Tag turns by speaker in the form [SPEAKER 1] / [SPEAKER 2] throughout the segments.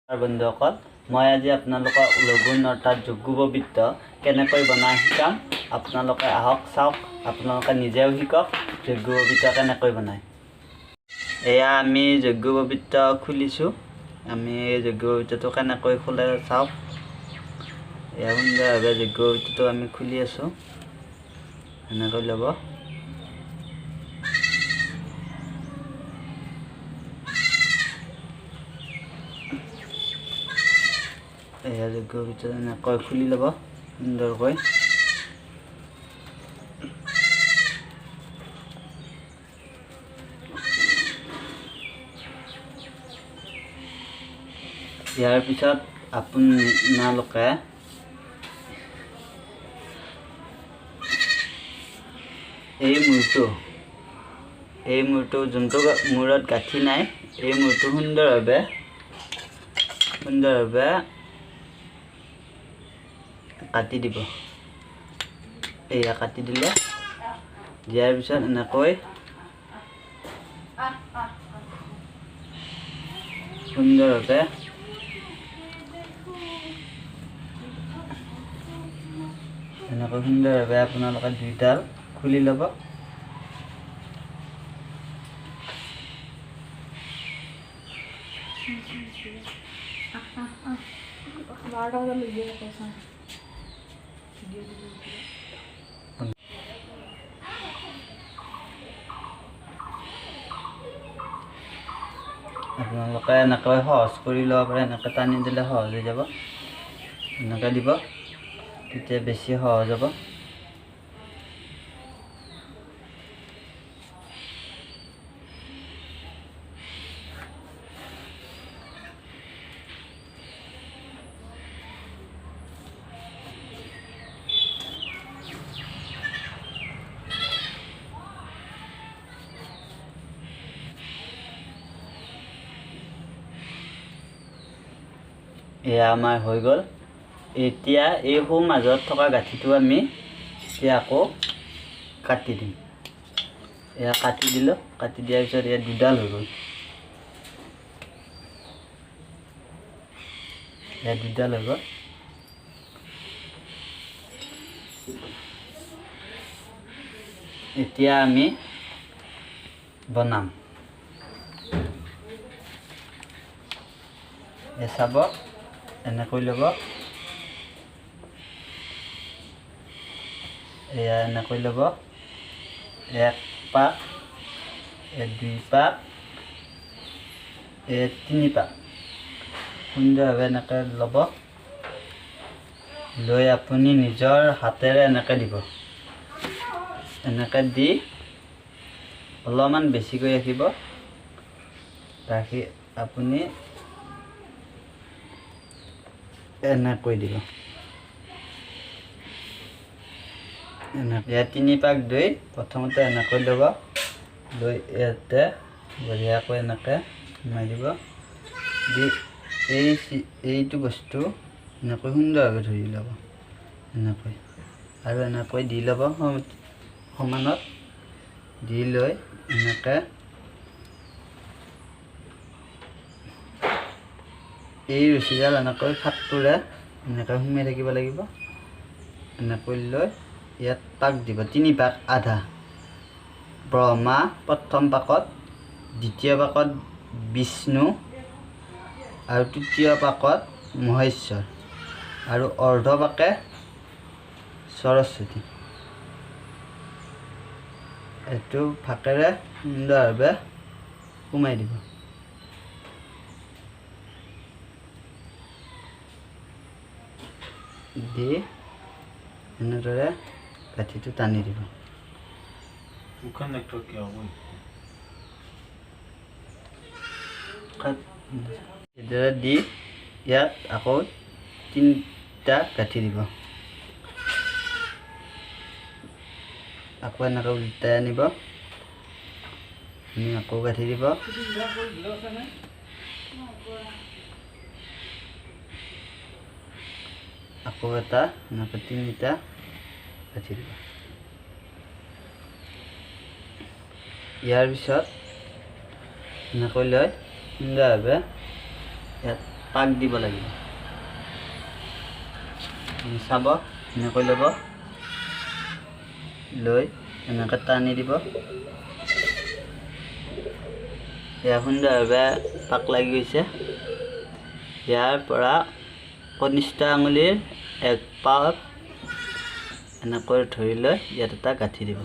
[SPEAKER 1] বন্ধুসকল, মই আজি আপোনালোকক লগুণ অৰ্থাৎ যজ্ঞোপবীত কেনেকৈ বনাই শিকাম। আপোনালোকে আহক, চাওক, আপোনালোকে নিজেও শিকক যজ্ঞোপবীত কেনেকৈ বনায়। এয়া আমি যজ্ঞোপবীত খুলিছোঁ। আমি এই যজ্ঞোপবীতটো কেনেকৈ খোলে চাওক। এয়া সুন্দৰভাৱে যজ্ঞোপবীতটো আমি খুলি আছোঁ। এনেকৈ ল'ব, এয়া যজ্ঞোপবীত এনেকৈ খুলি ল'ব সুন্দৰকৈ। ইয়াৰ পিছত আপোনালোকে এই মূৰটো যোনটো মূৰত গাঁঠি নাই, এই মূৰটো সুন্দৰভাৱে কাটি দিব। এয়া কাটি দিলে, দিয়াৰ পিছত এনেকৈ সুন্দৰভাৱে এনেকৈ সুন্দৰভাৱে আপোনালোকে দুইডাল খুলি ল'ব। আপোনালোকে এনেকৈ সহজ কৰি ল'ব পাৰে। এনেকৈ টানি দিলে সহজ হৈ যাব। এনেকৈ দিব, তেতিয়া বেছি সহজ হ'ব। এয়া আমাৰ হৈ গ'ল। এতিয়া এই সোঁ মাজত থকা গাঁঠিটো আমি এতিয়া আকৌ কাটি দিম। এয়া কাটি দিলোঁ। কাটি দিয়াৰ পিছত এয়া দুডাল হৈ গ'ল। এয়া দুডাল হৈ গ'ল। এতিয়া আমি বনাম। এ চাব, এনেকৈ ল'ব। এয়া এনেকৈ ল'ব, এক পাক, দুই পাক, তিনি পাক। সুন্দৰভাৱে এনেকৈ ল'ব, লৈ আপুনি নিজৰ হাতেৰে এনেকৈ দিব। এনেকৈ দি অলপমান বেছিকৈ ৰাখিব, ৰাখি আপুনি এনেকৈ দিব। এনেকৈ ইয়াত তিনি পাক দৈ প্ৰথমতে এনেকৈ ল'ব, লৈ ইয়াতে বঢ়িয়াকৈ এনেকৈ সোমাই দিব। দি এইটো বস্তু এনেকৈ সুন্দৰভাৱে ধৰি ল'ব এনেকৈ, আৰু এনেকৈ দি ল'ব সমানত দি লৈ এনেকৈ এই ৰছীডাল এনেকৈ ফাটটোৰে এনেকৈ সোমাই থাকিব লাগিব। এনেকৈ লৈ ইয়াত পাক দিব, তিনি পাক আধা। ব্ৰহ্মা প্ৰথম পাকত, দ্বিতীয় পাকত বিষ্ণু, আৰু তৃতীয় পাকত মহেশ্বৰ, আৰু অৰ্ধ পাকে সৰস্বতী। এইটো ফাকেৰে সুন্দৰভাৱে সোমাই দিব। দি এনেদৰে গাঁঠিটো টানি দিব। এইদৰে দি ইয়াত আকৌ তিনিটা গাঁঠি দিব। আকৌ এনেকৈ উল্টাই আনিব, আনি আকৌ গাঁঠি দিব। আকৌ এটা এনেকৈ তিনিটা গাঁঠি দিব। ইয়াৰ পিছত এনেকৈ লৈ সুন্দৰভাৱে ইয়াত পাক দিব লাগিব। চাব, এনেকৈ ল'ব, লৈ এনেকৈ টানি দিব। এয়া সুন্দৰভাৱে পাক লাগি গৈছে। ইয়াৰ পৰা কনিষ্ঠ আঙুলিৰ এক পাক এনেকৈ ধৰি লৈ ইয়াত এটা গাঁঠি দিব।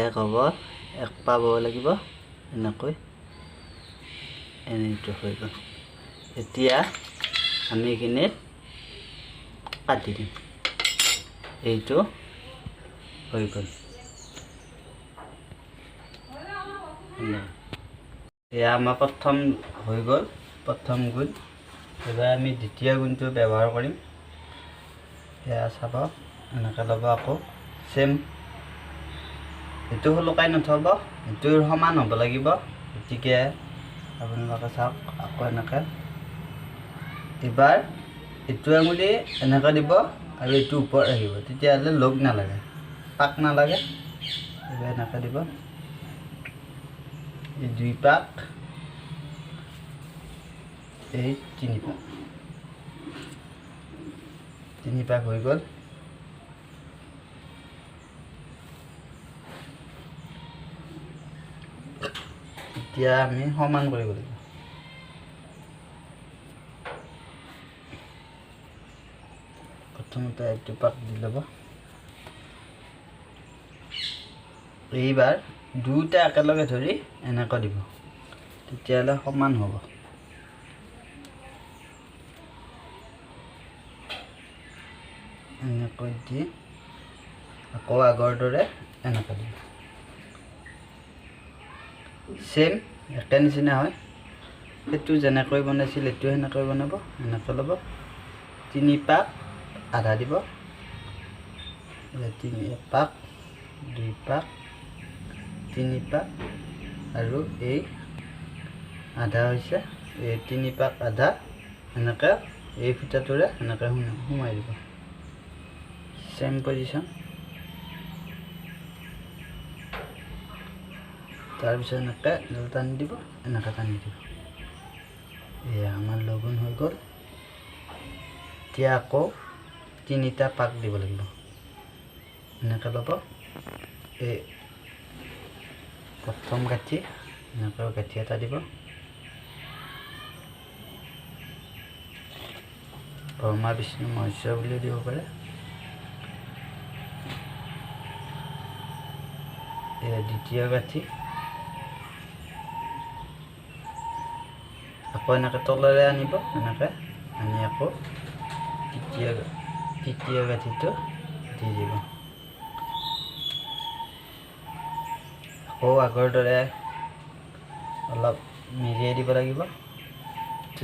[SPEAKER 1] এক হ'ব, এক পাব লাগিব এনেকৈ, এনেটো হৈ গ'ল। এতিয়া আমি এইখিনিত কাটি দিম। এইটো হৈ গ'ল। এয়া আমাৰ প্ৰথম হৈ গ'ল, প্ৰথম গুণ। এইবাৰ আমি দ্বিতীয় গুণটো ব্যৱহাৰ কৰিম। এয়া চাব, এনেকৈ ল'ব, আকৌ ছেম এইটো সোলোকাই নথ'ব, এইটোৰ সমান হ'ব লাগিব। গতিকে আপোনালোকে চাওক, আকৌ এনেকৈ এইবাৰ এইটো আঙুলি এনেকৈ দিব আৰু এইটো ওপৰত আহিব, তেতিয়াহ'লে লগ নালাগে, পাক নালাগে। এইবাৰ এনেকৈ দিব, এই দুই পাক, এই তিনি পাক, তিনি পাক হৈ গ'ল। এতিয়া আমি সমান কৰিব লাগিব। প্ৰথমতে এইটো পাক দি ল'ব। এইবাৰ দুয়োটা একেলগে ধৰি এনেকৈ দিব, তেতিয়াহ'লে সমান হ'ব। এনেকৈ দি আকৌ আগৰ দৰে এনেকৈ দিব, ছেম একে নিচিনা হয়। সেইটো যেনেকৈ বনাইছিল এইটো সেনেকৈ বনাব। এনেকৈ ল'ব, তিনি পাক আধা দিব, তিনি পাক, দুই পাক, তিনি পাক, আৰু এই আধা হৈছে এই তিনি পাক আধা। এনেকৈ এই ফুটাটোৰে এনেকৈ সোমাই দিব, ছেম পজিশ্যন। তাৰপিছত এনেকৈ টানি দিব, এনেকৈ টানি দিব। এয়া আমাৰ লগুণ হৈ গ'ল। এতিয়া আকৌ তিনিটা পাক দিব লাগিব। এনেকৈ ল'ব, এই প্ৰথম গাঁঠি, এনেকৈ গাঁঠি এটা দিব। ব্ৰহ্মা বিষ্ণু মহেশ্বৰ বুলিও দিব পাৰে। এয়া দ্বিতীয় গাঁঠি, আকৌ এনেকৈ তলেৰে আনিব, এনেকৈ আনি আকৌ তৃতীয় গাঁঠিটো দি দিব। আকৌ আগৰ দৰে অলপ মেৰিয়াই দিব লাগিব,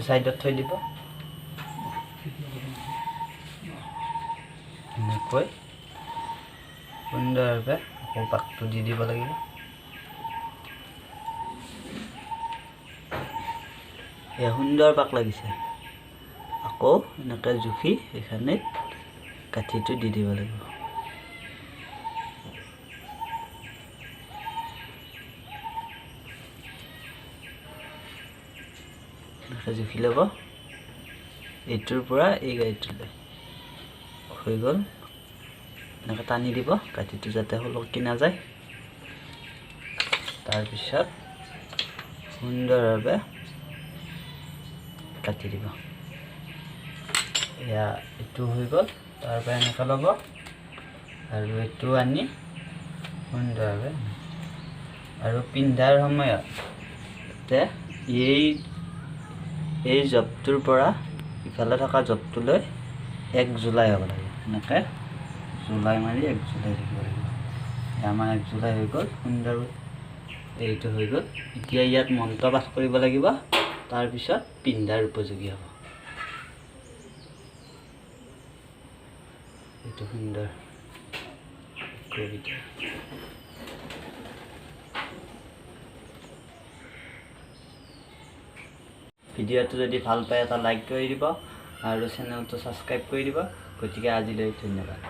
[SPEAKER 1] ছাইডত থৈ দিব। এনেকৈ সুন্দৰভাৱে আকৌ পাকটো দি দিব লাগিব। এয়া সুন্দৰ পাক লাগিছে। আকৌ এনেকৈ জুখি এইখিনিত গাঁঠিটো দি দিব লাগিব। এনেকৈ জুখি ল'ব, এইটোৰ পৰা এই গাড়ীটোলৈ হৈ গ'ল। এনেকৈ টানি দিব গাঁঠিটো যাতে সলকি নাযায়। তাৰপিছত সুন্দৰভাৱে কাটি দিব। এয়া এইটো হৈ গ'ল। তাৰপৰা এনেকৈ ল'ব আৰু এইটো আনি সুন্দৰভাৱে আৰু পিন্ধাৰ সময়ত এই জপটোৰ পৰা ইফালে থকা জপটোলৈ এক জুলাই হ'ব লাগে। এনেকৈ জুলাই মাৰি এক জুলাই থাকিব লাগিব। আমাৰ এক জুলাই হৈ গ'ল, সুন্দৰ এইটো হৈ গ'ল। এতিয়া ইয়াত মন্ত্ৰ পাঠ কৰিব লাগিব, তাৰপিছত পিন্ধাৰ উপযোগী হ'ব। এইটো সুন্দৰ কবিতা। ভিডিঅ'টো যদি ভাল পায় এটা লাইক কৰি দিব আৰু চেনেলটো ছাবস্ক্ৰাইব কৰি দিব। গতিকে আজিলৈ ধন্যবাদ।